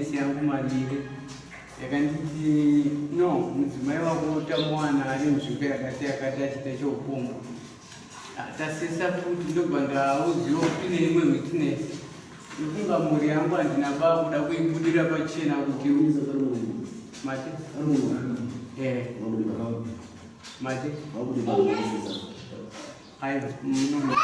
mawitness yangu maviri yakanditi no mudzimai wako tamuwana ari nzvimbo yakati yakati achiita cheupombwe. Ah, tasesa futi ndobva ndaudziwa kuti neimwe witness ndofunga mhuri yangu handina ba kuda kuibudira pachena kuti mati eh mati aiwa muno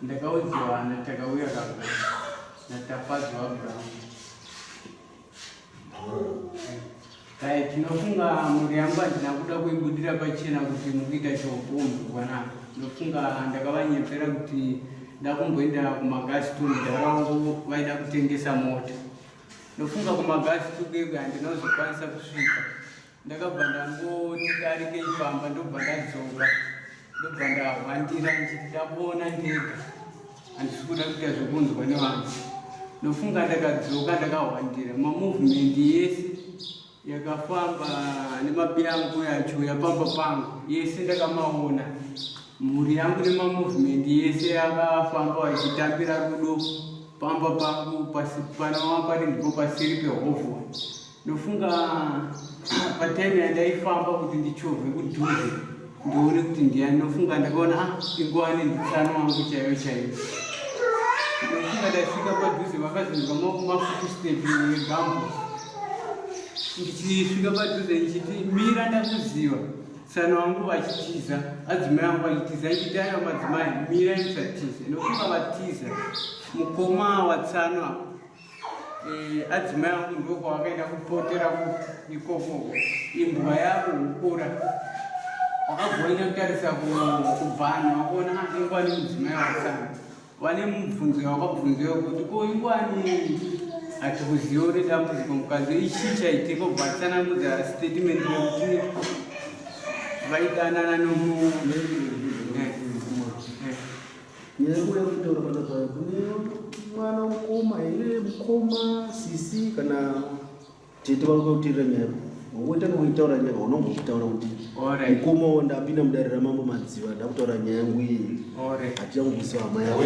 ndakaudziwa natakauya kako natafadzwa abrahamu Right, tinofunga mhuri yangu handina kuda kuibudira pachena kuti mukuita choupombwe kwanaka. Ndinofunga ndakavanyepera kuti ndakumboenda kumagasi tu mudhara wangu vaida kutengesa mota. Ndofunga kumagasi tu kwekwe handina kuzokwanisa kusvika. Ndakabva ndangoti darikei pamba ndobva ndadzoka ndobva ndahwandira ndichiti ndakuona ndega handisi kuda kuita zvekunzwa nevanhu ndofunga ndakadzoka ndakahwandira mamovement yese yakafamba nemabiyangu yacho yapamba pangu yese ndakamaona mhuri yangu nemamovement yese yakafamba vachitambira rudo pamba pangu panova pari ndipo pasiri pehovho Ndofunga patime yandaifamba kuti ndichovhe kudhuze ndione kuti ndiyani ndofunga ndakaona ah ingwani nditsano wangu chaiyo chaiyo ndofunga ndasvika padhuze vakazonzwa mafootstep egambo ndichisvika padhuze ndichiti mira ndakuziva tsano wangu vachitiza adzimai angu vachitiza ndichiti aiwa madzimai mira ndisatize ndofunga vatiza mukoma watsano apa Eh, adzimai angu ndokwavakaenda kupotera ikoko imbwa yavo hukura wakagoenda kutarisa kubvana wakuona ah, ingwani mudzimai wasana vane mubvunzo yawakabvunzewo kuti ko ingwani hatikuziva uri dambudziko mukadzi ichii chaitiko bva tsanangudza statement yekuti vaidanana nomu eh, eh. Nyaya iri kuuya kutaura panapa kune mwana mukoma here mukoma sisi kana tete vari kuteerera nyaya wakuita nokuitaura nyaya unongoitaura kuti mukoma wo ndapinda mudare ramambo madziva ndakutaura nyaya yangu iyi hatina kukuziva hama yako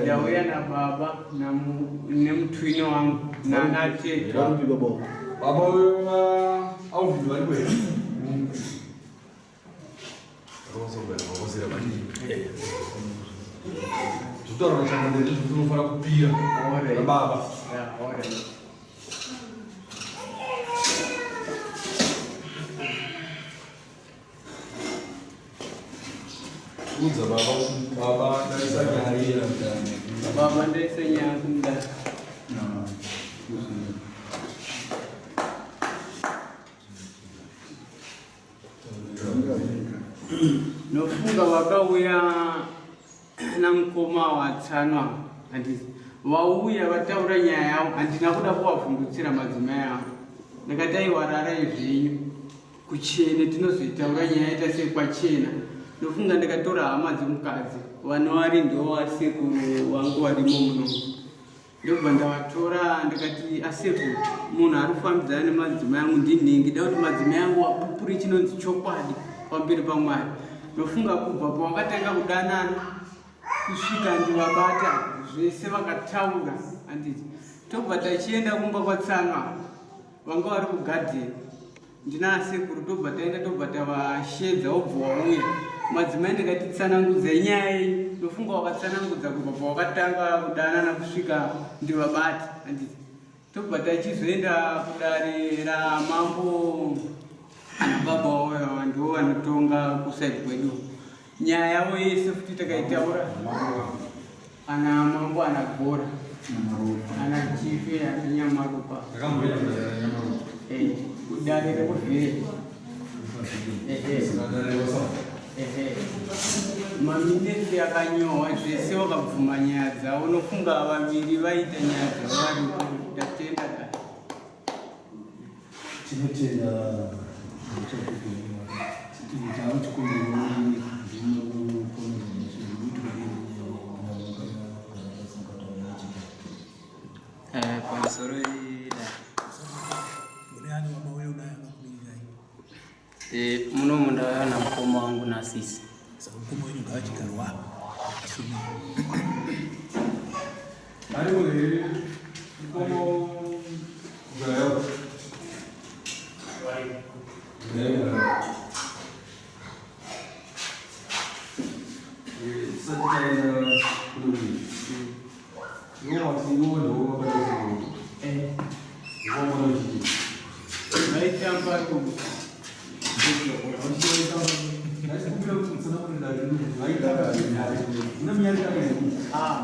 ndauya nababa nemutwini wangu nanatete varupi baba wako baba alvin vari kuenda Zvitaura changa ndezvo zvinofanira kupira baba. Udza baba baba ndaisa nyaya Baba ndaisa nyaya kumdara. Nofunga vakauya namukoma watsanwa handiti vauya vataura nyaya yavo handina kuda kuvavhundutsira madzimai avo ndakati aiwa rarai zvenyu kuchene tinozoitaura nyaya ita sekwachena ndofunga ndakatora hama dzemukadzi vanovari ndivo vasekuru vangu varimo muno Ndobva ndavatora ndikati asekuru munhu ari kufambidzana nemadzimai angu ndinhingi da kuti madzimai angu wapupuri chinonzi chokwadi pamberi pamwari ndofunga kubva pawakatanga kudanana kusvika ndivabata zvese vakataura handiti tobva tachienda kumba kwatsano vanga vari kugadheni Ndina asekuru tobva taenda tobva tavashedza wobva wauya madzimai ndikati tsanangudza nyaya yenyu ndofunga wakatsanangudza kubva pawakatanga kudanana kusvika ndivabate handiti tobva tachizoenda kudare ramambo ana baba wavo ndivo vanotonga kusaidi kwedu nyaya yavo yese futi takaitaura ana mambo ana gora ana chife ana nyamaropa eh, kudare rekuvhire maminitsi akanyohwa zvese wakabvuma nyaya dzavo nofunga vaviri vaita nyaya dzavo varipo ndatenda da Tinotenda Pamusoro muno mundauya namukoma wangu nasisi. Saka mukoma wenyu ngavachigarwa apa asumi. Ariko here mukoma Gael? Tisati taenda kune umwe. Iwo wati iwo ndiwo wakaita Eh, Ukaona uchiti. Vaitamba rudo. Ah,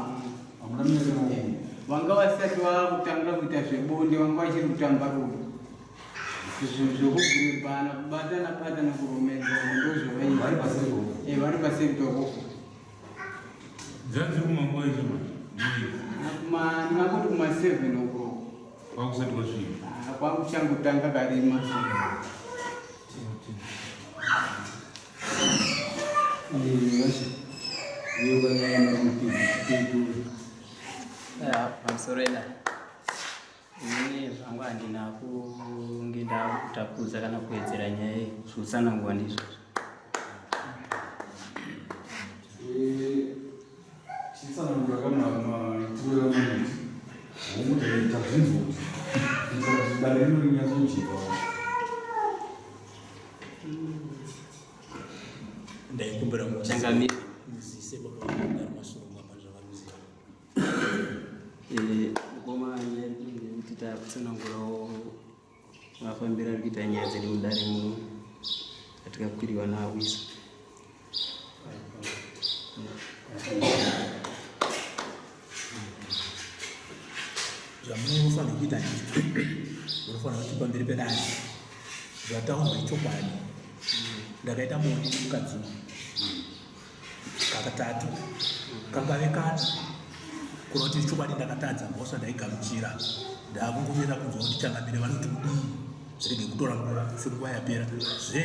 vanga vasati vakutanga kuita zvebonde, vanga vachiri kutamba rudo. Zvokugiribana, kubatana batana, kuromedzana, ndozvavaita. Vari paseri pekufa. Dzanzi kumanguva ichima Ndingangoti kuma 7 o'clock. Kwakusati kwasvika. Ah, kwakuchangotanga karima. Pamusoro eda, inini zvangu handina kunge ndakutapudza kana kuwedzera nyaya iyi, zvekutsanangura ndizvozvo. Chitsanangura kamaitiro emaiti hongu tazvinzwa kuti kuitira kuti dare rino rinyatsojeka. Ndaikumbira Changamire. muzise baba vangu masurungu apa zvavaruziva. Mukoma, nyaya iri ndeyekuti takutsanangurawo mafambiro ari kuita nyaya dzedu mudare muno atikakwiriwa naawisa. Zvamunofanira kuita ndizvo munofanira kuti pamberi pedare zvataurwa ichokwadi, ndakaita bonde nemukadzi uyu kakatatu kangave kana kuna kuti chokwadi ndakatadza mhosva, ndaigamuchira, ndakungomirira kunzwa kuti changamire vanoti kudii, zvirege kutora nguva senguva yapera zve.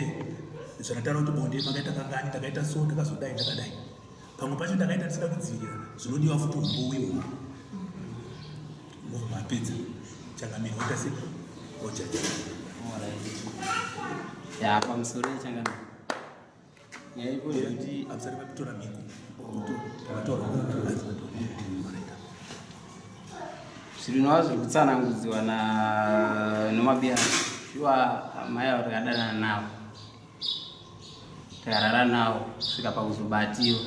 Zvandataura kuti bonde makaita kangani, ndakaita so, ndakazodai, ndakadai, pamwe pacho ndakaita ndisina kudzivirira, zvinodiwa futi umbo ihwohwo. Mobva mapedza, changamire waita sei, ojaja. Ya, pamusoro yechangamire, nyaya ipo ndeyekuti Hamusati matora mhiko, makatora. Zvinova zviri kutsanangudziwa nomabiya. Shuwa amai avo takadanana navo, takarara navo kusvika pakuzobatiwa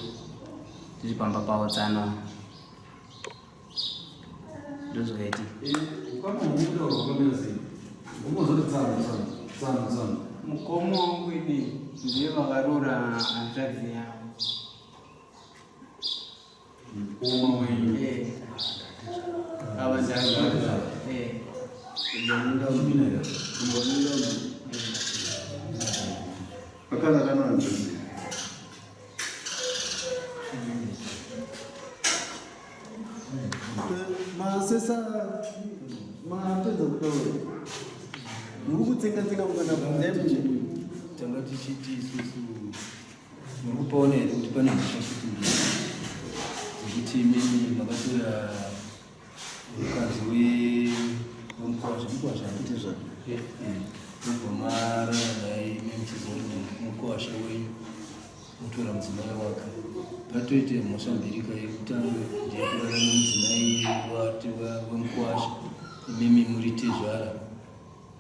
tiri pamba pavo tsano. Ndozvakaitika. Ukama hwekutaura hwakamira sei? Hungozoti tsano tsano tsano tsano. Mukoma wangu ini ndiye vakarora hanzvadzi yavo. Mukoma wenyu? Eh, ava ndazvaa. Chimina here? Akarara nahanzvadzi. Masesa mapedza kutaura, muri kutsenga tsenga mukana bvunzai munhu. Tanga tichiti isusu muri kupaona here kuti pane mhosva futi mbiri dzekuti imimi makatora mukadzi wemukwasha, mukwasha? Ndizvo. Mobva marara naye, imi muchiziva kuti mukwasha wenyu, mutora mudzimai wake. Patoite mhosva mbiri ka. Yekutanga ndeyekurara nemudzimai wemukwasha imimi muri tezvara.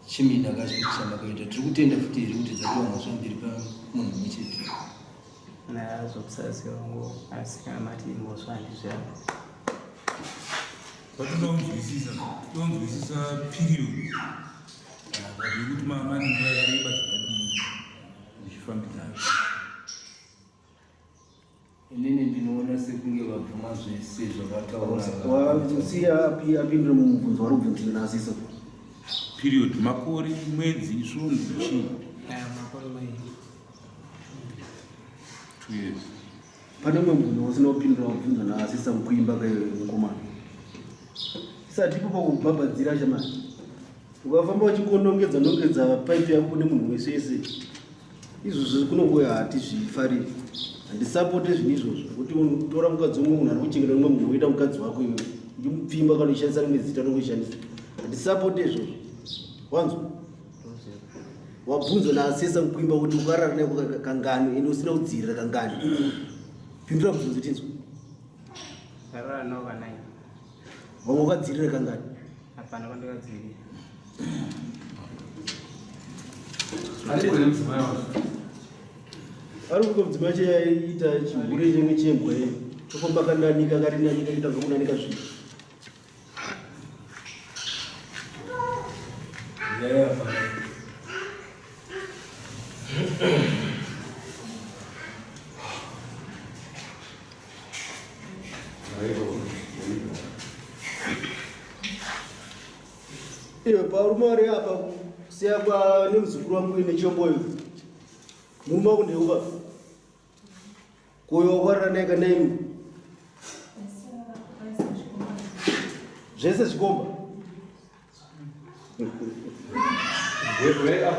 Chimina akazviita makaita, tiri kutenda futi here kuti dzatova mhosva mbiri pamunhu mumwe chete? Zvokusaziva ngo, asi kana mati mhosva, handizvirambi. Vatinonzwisisa, tonzwisisa period yekuti mane nguva yakareba zvakadii zvichifambidzana. Inini ndinoona sekunge vabvuma zvese zvavataura. Siya apindure mumubvunzo wari kubvunzira naasiso. Period, makore, mwedzi, svondo, chii? Aya makore 2. 2 years. Pane mumwe mubvunzo usina kupindura wabvunzwa naasisa mukuimba kemukomana. Isati ipo pakubhabhadzira shamani, ukafamba uchingonongedza nongedza paipi yako kune munhu wese wese, izvozvo kunongoya hatizvifariri, handisapote zvinhu izvozvo kuti utora mukadzi umwe munhu ari kuchengeta umwe munhu, woita mukadzi wako iwe, uchimupfimba kana uchishandisa rimwe zita rinongoshandisa. Handisapote izvozvo, wanzwa? Wabvunzwa naasesa mukuimba kuti ukarara naye kangani ende usina kudzivirira kangani. Pindura mubvunzo tinzwe. Ndarara navo kanai. Wanga wakadzivirira kangani? Hapana kwandakadzivirira. Ariko here mudzimai wacho? Ari kuko mudzimai wacho yaita chihure chenge chembwa ye. Tofamba kananika karinanika kuita zvekunanika zvinhu. Iwe parume ari apa kusiya kwa nemuzukuru wangu ine chombo iwe. Murume wako ndeupa. Kuyo wakarara naye kana imi. Zvese zvikomba. Wait up.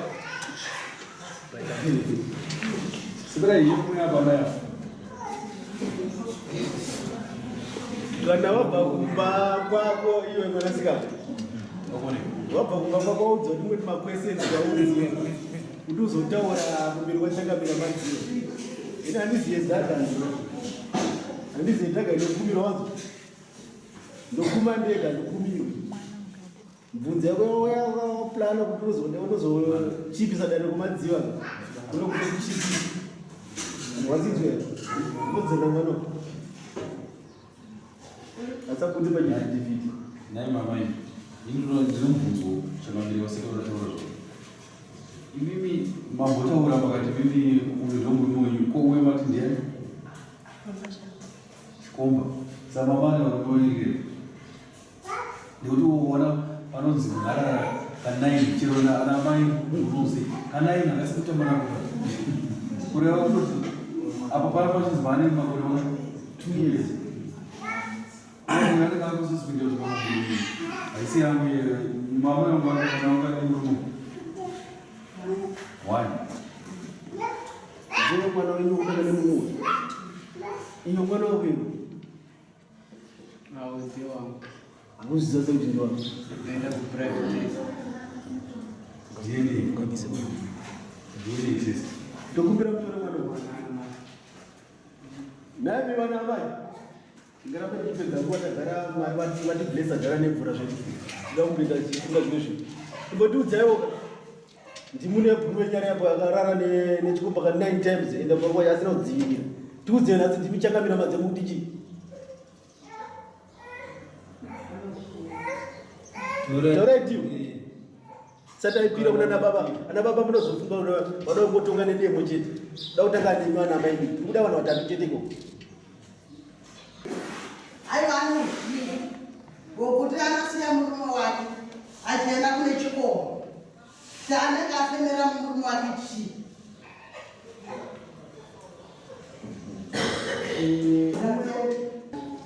Sibira iyi kuya baba ya. Kana wabva kumba kwako iwe mwanasikana. Wabva kumba kwako waudzwa kuti mweti makweseni kaudzwe. Kuti uzotaura kumberi kwachangamira madziyo. Ini handiziye dhaga. Handiziye dhaga inokumirwa wanzo. Ndokuma ndega ndokumirwa. Mvunzo yako yakaplana kuti uzoenda unozochipisa dare kumadziva. Unokuti kuchipisa. Wazinzwa here? Unodzenda mwana. Asabude pachivhitivhiti. Nhai mama imi, ini ndino mubvunzo changamire vasati vataura zvavo. Imimi mambotaura makati mimi uyu ndomurume wenyu, ko uyo mati ndiani? Chikomba. Saka mama ane varume vaviri here? Nekuti uona panonzi munharara ka9 chero ana mai unose ka9 hakasi kutamba nako kureva kuti apa para pachinzi vane makore mana 2 years anenge akususpinda kuti pamaguru haisi yangu mama yangu kana wanga nemurume one Ndiye mwana wenyu wakana nemurume iyo mwana wako iyo Auzi wangu. Hamuziva sekuti ndiwako. Ndaenda kuprivate test. DNA. DNA test. Tokumbira mutore mwana wangu. Nami vana amai. Tingaramba tichipedza nguva tagara Mwari vati vatiblessa gara nemvura zvedu. Tinoda kumboita tichifunga zvimwe zvinhu. Imbotiudzaiwo ka. Ndimune bhuru wenyara yapo akarara nechikomba ka 9 times enda panguva yaasina kudzivirira. Tiudzei nhasi ndimi changamira madzemu kuti chii? Taurai tiwe. Sati aipira kuna ana baba. Ana baba munozofunga kuti vada kungotonga nedemo chete. Da kutanga nemi ana mai. Kuda vanhu vatatu chete ikoko. Aiwa anoziva ngokuti anosiya murume wake achienda kune chikomo chaanenge afemera murume wake chii.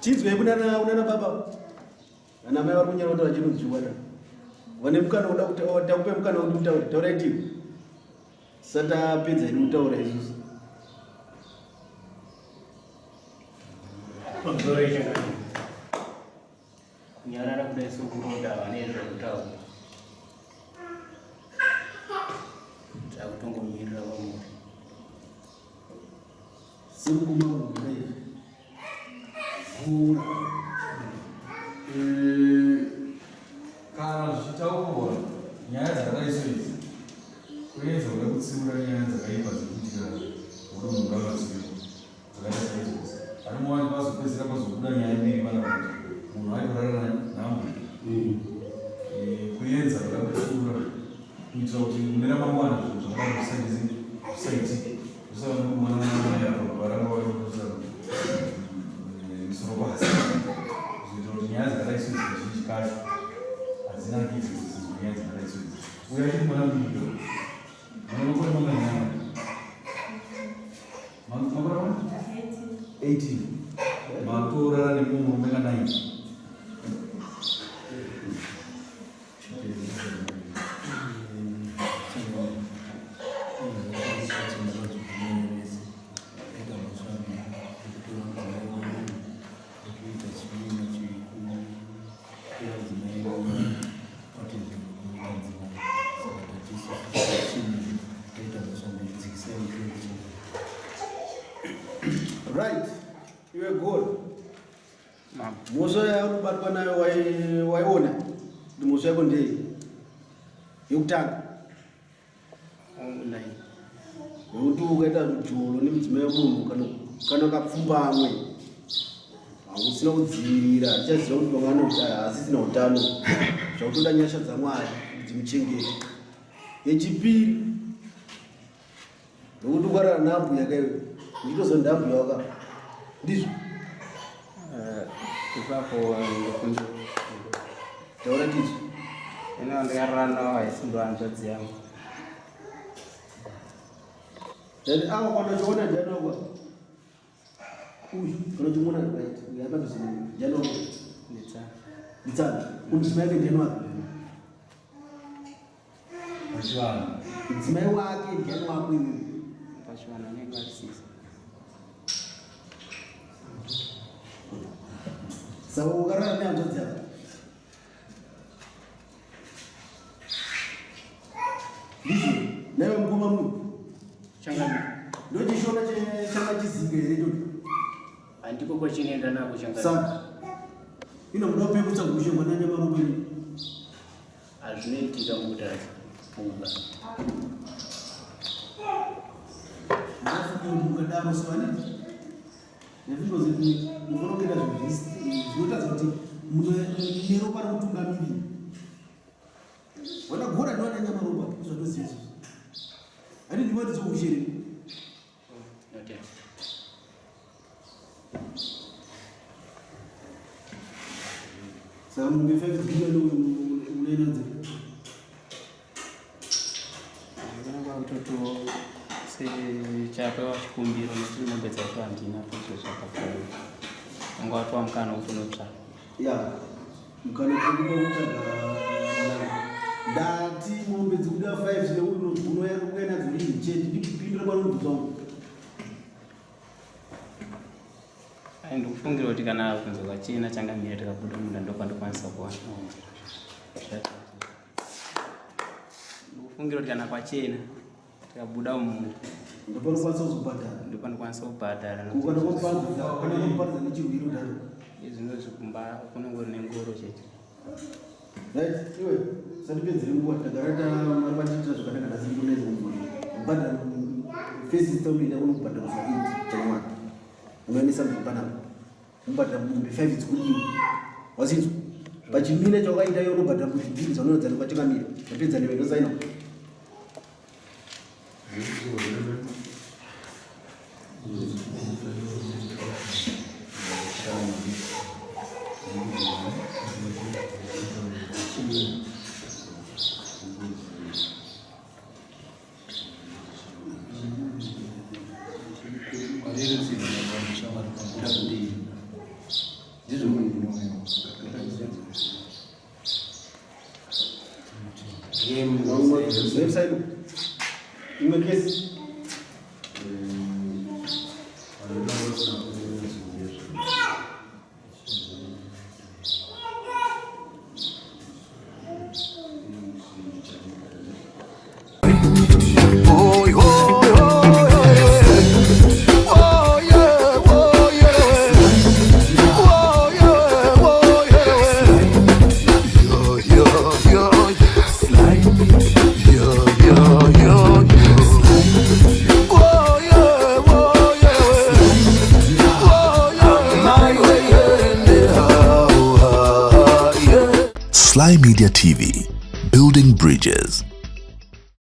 Chinzwei kunana kunana baba. Ana mai vari kunyara kuti vachinonzwiwa. Vane mukana uda kuti takupe mukana kuti mutaure. Taurai tiwe. Satapedza ini kutaura isusu. Pamusoro ichakati. Kunyarara kudai sokuronda vane zvekutaura. Takutongomirira vamuri. Semukoma wangu Gura. Kana zvichitaurwa nyaya dzakadai soidzi kuedza kuda kutsiura nyaya dzakaipa dzekuitika mudunhu ravatsiura dzakaita saidzodzo anomwani pazopedzisira pazobuda nyaya mbiri pana kuti munhu aitorara nhambo kuedza kuda kutsiura kuitira kuti mune ramangwana zvinhu zvakadaro zvisaitike zvisava mwana namai apa varamba varikusa misoro pasi kuzoita kuti nyaya dzakadai soidzi kazhinji kacho hadzinakidzi kudzinzwa nyaya dzakadai soidzi uyo achiri mwana mudiki mwana makore mangani ana makore mangani 18 matorara nemumwe murume ka 9 Right, iwe gol. Mhosva yauri kubatwa nayo waiona kuti mhosva yako ndei? Yekutanga. Nekuti ukaita mujolo nemudzimai wemunhu kana kana kapfumbamwe hausina kudzivirira tichaziva kuti pamwe anoti haasisina utano zvakutoda nyasha dzamwari kuti dzimuchengete. Yechipiri Nokuti ukarara naambuya kaiwe uchitozo ndaambuya waka ndizvo eh, ipapo ndokunge taura tizvo ino ndikarara nawo haisi ndo hanzvadzi yangu then awa kwanochiona ndianokwa uyu unochimuona right uyu apadhuze ndiani wako nditsana nditsana umudzimai wake ndiani wake Pachivanhu. Mudzimai wake ndiani wako iwewe? Pachivanhu anenge ari sisi. Saka ukarara nehanzvadzi yako? Ndizvo naiwe mukoma munhu? Changamire. Ndochishona changa chizinga here ichocho? Handiko kwachinoenda nako changamire. Saka ino muda kupeputsa gushe mwana nyamaropa ini. Hazvinoitika mukutaridza pfungwa. Ndafunga mukadaro so ani ndafunga kuti munofanira kuita zvinhu zvinotaridza kuti mune ropa rekutungamirira. Vanagora ndivananya maropa zvatoziva izvozvo. Ani ndivatidze ushe. Saka mombe 5 dzikuda unoinadze. Kwakutotiwo sechapewa chikumbiro nekuti mombe dzacho handina pozvo zvakakura. Wanga watowa mukana wekuti unotsvaka. Ya, mukana wekuda kutsvaga ndati mombe dzikuda 5 dzine unouya nadzo rini chete ndipindure panobvunza wangu. Ai ndikufungira kuti kana kunze kwachena changamire tikabuda munda ndopandokwanisa kuwana. Ndikufungira kuti kana kwachena tikabuda mumunda ndopanokwanisa kuzobhadhara ndopanokwanisa kubhadhara kana kwaparidza kana kwaparidza nechirwiro daro izvinozvi kumba kunongori nengoro chete right iwe usatipedzere nguva tagara tamari vachiitira zvakanaka nhasi ndikunaiza kubhadhara first installment yako unokubhadhara kusa 8 january unoendesa mvura panapa unobhadhara mombe 5 dzikudiwa wazinzwa pachimina chawakaita iwe unobhadhara mbudzi mbiri dzaunodzana kwachakamira ndapedza newe ndosaina Website imwe kesi Slymedia TV, building bridges.